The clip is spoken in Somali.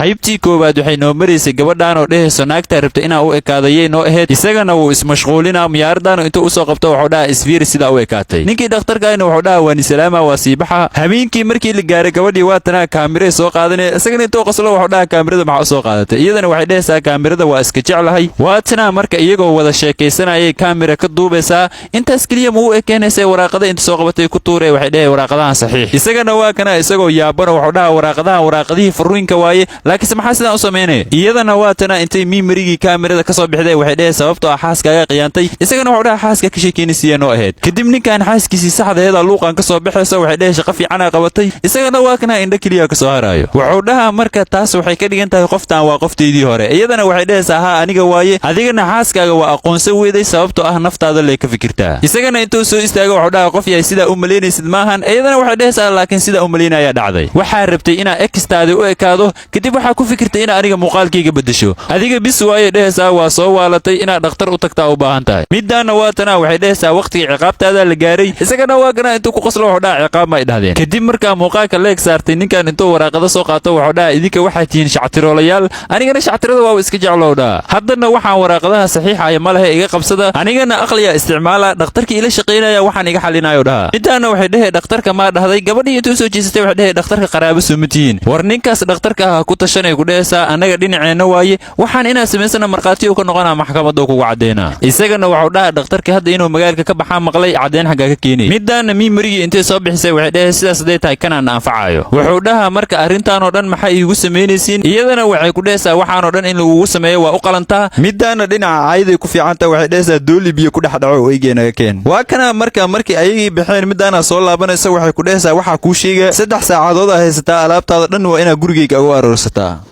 Qaybtii koowaad waxay noo maraysay gabadhaan oo dhehayso naagtaa rabta inaa u ekaadayay noo ahayd. Isagana wuu ismashquulinaa. Muraayadaanu intuu usoo qabto wuxuu dhaha, "Isfiiri sidaa u ekaatay." Ninkii dhakhtarkaayna wuxuu dhaha, "Waani salaama, waa siibaxa." Habeenkii markii la gaaray, gabadhii waa tanaa kaamirey soo qaadanaya. Isagana intuu qoslo wuxuu dhaha, "Kaamirada maxaa usoo qaadatay?" Iyadana waxay dhehaysaa, "Kaamirada waa iska jeclahay." Waa tanaa marka iyagoo wada sheekaysanayay kaamira ka duubaysaa. Intaas keliya ma u ekeenaysa, waraaqada inta soo qabatay ku tuuree. Waxay dhehay, "Waraaqadahan saxiix." Isagana waa kana isagoo yaabano wuxuu dhaha, "Waraaqadahan waraaqadihii furriinka waaye, laakiinse maxaa sidaan u samaynaya?" Iyadana waa tana intay miimarigii kaamirada ka soo bixday waxay dhehay, "Sababtoo ah xaaskaaga khiyaantay." Isagana wuxuu dhaha, "Xaaska ka sheekeynaysiiya noo ahayd." Kadib ninkan xaaskiisii saxdaheeda luuqan ka soo baxaysa. Waxay dhehay, "Shaqo fiicanaa qabatay." Isagana waa kana indho keliya ka soo haraayo. Wuxuu dhahaa marka, "Taas waxay ka dhigan tahay qoftan waa qoftaydii hore." Iyadana waxay dhehaysaa, "Haa, aniga waaye. Adigana xaaskaaga waa aqoonsan weeday, sababtoo ah naftaada lay ka fikirtaa." Isagana intuu soo istaago wuxuu dhahaa, "Qof yahay, sidaa u malaynaysid maahan." Iyadana waxay dhehaysaa, "Laakiin sidaa u malaynayaa dhacday. Waxaa rabtay inaa extaadi u ekaado, kadib waxaa ku fikirtay inaa aniga muuqaalkayga beddesho. Adiga bis waayay," dhehaysaa, "waa soo waalatay, inaad dhakhtar u tagtaa u baahan tahay." Midaanna waa tanaa waxay dhehaysaa, "Waqtigii ciqaabtaadaa la gaaray." Isagana waa kana intuu ku qoslo wuxuu dhaha, "Ciqaab ma ay dhahdeen?" Kadib markaa muuqaalka leeg saartay, ninkan intuu waraaqada soo qaato wuxuu dhaha, "Idinka waxaa tihiin shactiroolayaal, anigana shactirada waaba iska jeclow," dhaha. "Haddana waxaan waraaqadaha saxiixaya ma lehe, iga qabsada. Anigana aqliya isticmaala, dhakhtarkii ila shaqaynaya waxaan iga xalinayo," dhaha. Midaana waxay dhehe, "Dhakhtarka maa dhahday?" Gabadhii intuu soo jeesatay waxay dhehe, "Dhakhtarka qaraabo soo ma tihiin? War ninkaas dhakhtarka ah ku tashanay," ku dhehaysaa. "Annaga dhinaceenna waaye. Waxaan inaad samaysana markhaati uu ka noqonaa, maxkamadda kugu caddeynaa." Isagana wuxuu dhaha, "Dhakhtarka hadda inuu magaalka ka baxaa maqlay, caddeyn xaggaa ka keenay?" Midaana miimarigii intay soo bixisay waxay dhehe, "Sidaas hadday tahay kanaana anfacayo." Wuxuu dhahaa marka, "Arrintaanoo dhan maxay iigu samaynaysiin?" Iyadana waxay ku dhehaysaa, "Waxaanoo dhan in lagugu sameeyo waa u qalantaa." Midaana dhinaca cayday ku fiicantaa. Waxay dhehaysaa, "Dooli biyo ku dhex dhaco, oygeenaga keen." Waa kana marka markii ayagii baxeen, midaana soo laabanaysa. Waxay ku dhehaysaa, "Waxaa kuu sheega, 3 saacadood aa haysataa, alaabtaada dhan waa inaa gurigayga ugu aroorsataa."